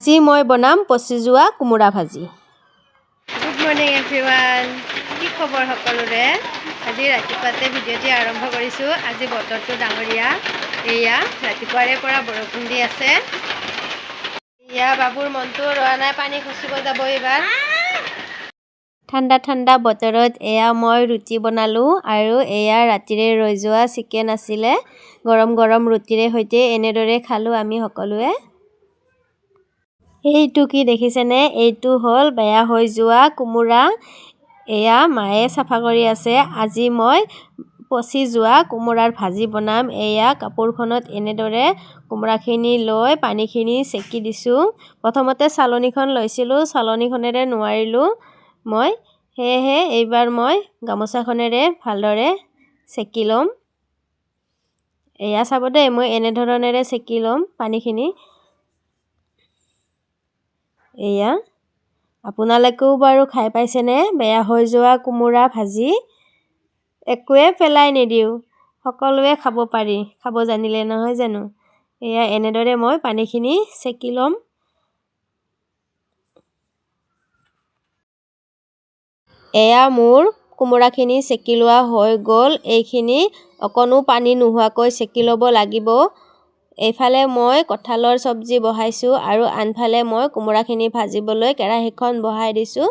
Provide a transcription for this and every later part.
আজি মই বনাম পচি যোৱা কোমোৰা ভাজি। Good morning everyone, কি খবৰ সকলোৰে? আজি ৰাতিপুৱাতে ভিডিঅ'টি আৰম্ভ কৰিছোঁ। আজি বতৰটো ডাৱৰীয়া, এয়া ৰাতিপুৱাৰে পৰা বৰষুণ দি আছে। এয়া বাবুৰ মনটো ৰোৱা নাই, পানী খচিব যাব এইবাৰ। ঠাণ্ডা ঠাণ্ডা বতৰত এয়া মই ৰুটি বনালোঁ আৰু এয়া ৰাতিৰে ৰৈ যোৱা চিকেন আছিলে। গৰম গৰম ৰুটিৰে সৈতে এনেদৰে খালোঁ আমি সকলোৱে। এইটো কি দেখিছেনে? এইটো হ'ল বেয়া হৈ যোৱা কোমোৰা। এয়া মায়ে চাফা কৰি আছে। আজি মই পচি যোৱা কোমোৰাৰ ভাজি বনাম। এয়া কাপোৰখনত এনেদৰে কোমোৰাখিনি লৈ পানীখিনি চেকি দিছোঁ। প্ৰথমতে চালনীখন লৈছিলোঁ, চালনীখনেৰে নোৱাৰিলোঁ মই, সেয়েহে এইবাৰ মই গামোচাখনেৰে ভালদৰে চেকি ল'ম। এয়া চাব দেই, মই এনেধৰণেৰে চেকি ল'ম পানীখিনি। এয়া আপোনালোকেও বাৰু খাই পাইছেনে বেয়া হৈ যোৱা কোমোৰা ভাজি? একোৱে পেলাই নিদিওঁ, সকলোৱে খাব পাৰি, খাব জানিলে নহয় জানো? এয়া এনেদৰে মই পানীখিনি চেকি ল'ম। এয়া মোৰ কোমোৰাখিনি চেকি লোৱা হৈ গ'ল। এইখিনি অকণো পানী নোহোৱাকৈ চেকি ল'ব লাগিব। এইফালে মই কঁঠালৰ চব্জি বহাইছোঁ আৰু আনফালে মই কোমোৰাখিনি ভাজিবলৈ কেৰাহীখন বহাই দিছোঁ।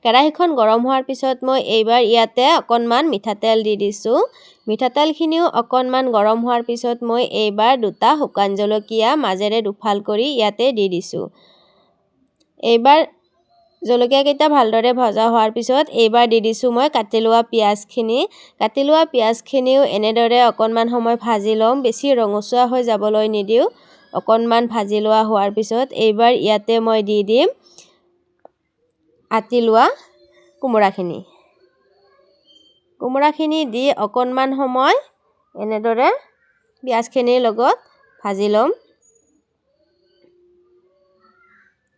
কেৰাহীখন গৰম হোৱাৰ পিছত মই এইবাৰ ইয়াতে অকণমান মিঠাতেল দি দিছোঁ। মিঠাতেলখিনিও অকণমান গৰম হোৱাৰ পিছত মই এইবাৰ দুটা শুকান জলকীয়া মাজেৰে দুফাল কৰি ইয়াতে দি দিছোঁ। এইবাৰ জলকীয়াকেইটা ভালদৰে ভজা হোৱাৰ পিছত এইবাৰ দি দিছোঁ মই কাটি লোৱা পিঁয়াজখিনি। কাটি লোৱা পিঁয়াজখিনিও এনেদৰে অকণমান সময় ভাজি ল'ম, বেছি ৰঙচুৱা হৈ যাবলৈ নিদিওঁ। অকণমান ভাজি লোৱা হোৱাৰ পিছত এইবাৰ ইয়াতে মই দি দিম আটি লোৱা কোমোৰাখিনি। কোমোৰাখিনি দি অকণমান সময় এনেদৰে পিঁয়াজখিনিৰ লগত ভাজি ল'ম।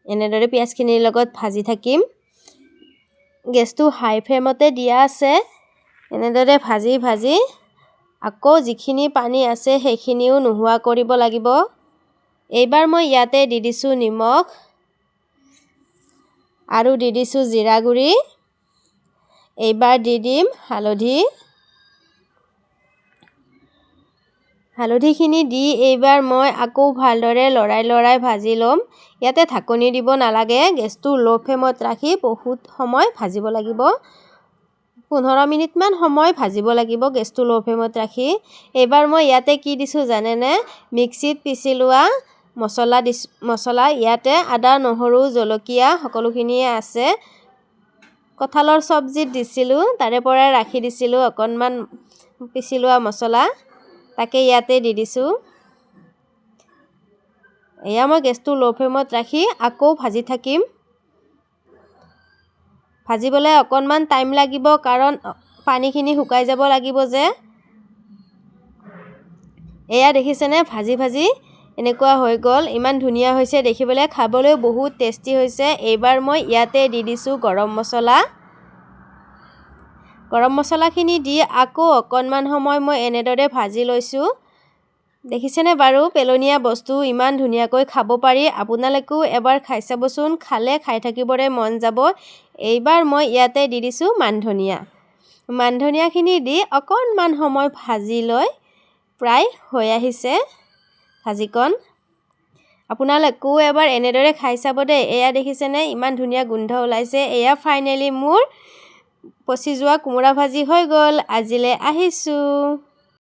এনেদৰে পিঁয়াজখিনিৰ লগত ভাজি থাকিম। গেছটো হাই ফ্লেমতে দিয়া আছে। এনেদৰে ভাজি ভাজি আকৌ যিখিনি পানী আছে সেইখিনিও নোহোৱা কৰিব লাগিব। এইবাৰ মই ইয়াতে দি দিছোঁ নিমখ আৰু দি দিছোঁ জিৰা গুড়ি। এইবাৰ দি দিম হালধি। হালধিখিনি দি এইবাৰ মই আকৌ ভালদৰে লৰাই লৰাই ভাজি ল'ম। ইয়াতে ঢাকনি দিব নালাগে, গেছটো ল' ফ্লেমত ৰাখি বহুত সময় ভাজিব লাগিব। 15 মিনিটমান সময় ভাজিব লাগিব গেছটো ল' ফ্লেমত ৰাখি। এইবাৰ মই ইয়াতে কি দিছোঁ জানেনে? মিক্সিত পিচি লোৱা মছলা দিছোঁ। মছলা ইয়াতে আদা, নহৰু, জলকীয়া সকলোখিনিয়ে আছে। কঁঠালৰ চব্জিত দিছিলোঁ, তাৰে পৰাই ৰাখি দিছিলোঁ অকণমান পিচি লোৱা মছলা, তাকে ইয়াতে দি দিছোঁ। এয়া মই গেছটো ল' ফ্লেমত ৰাখি আকৌ ভাজি থাকিম। ভাজিবলৈ অকণমান টাইম লাগিব, কাৰণ পানীখিনি শুকাই যাব লাগিব যে। এয়া দেখিছেনে, ভাজি ভাজি এনেকুৱা হৈ গ'ল, ইমান ধুনীয়া হৈছে দেখিবলৈ, খাবলৈও বহুত টেষ্টি হৈছে। এইবাৰ মই ইয়াতে দি দিছোঁ গৰম মছলা। গৰম মছলাখিনি দি আকৌ অকণমান সময় মই এনেদৰে ভাজি লৈছোঁ। দেখিছেনে বাৰু, পেলনীয়া বস্তু ইমান ধুনীয়াকৈ খাব পাৰি। আপোনালোকেও এবাৰ খাই চাবচোন, খালে খাই থাকিবৰে মন যাব। এইবাৰ মই ইয়াতে দি দিছোঁ মান ধনিয়া। মান ধনিয়াখিনি দি অকণমান সময় ভাজি লৈ প্ৰায় হৈ আহিছে ভাজিকণ। আপোনালোকেও এবাৰ এনেদৰে খাই চাব দেই। এয়া দেখিছেনে, ইমান ধুনীয়া গোন্ধ ওলাইছে। এয়া ফাইনেলি মোৰ পচি যোৱা কোমোৰা ভাজি হৈ গ'ল। আজিলৈ আহিছোঁ।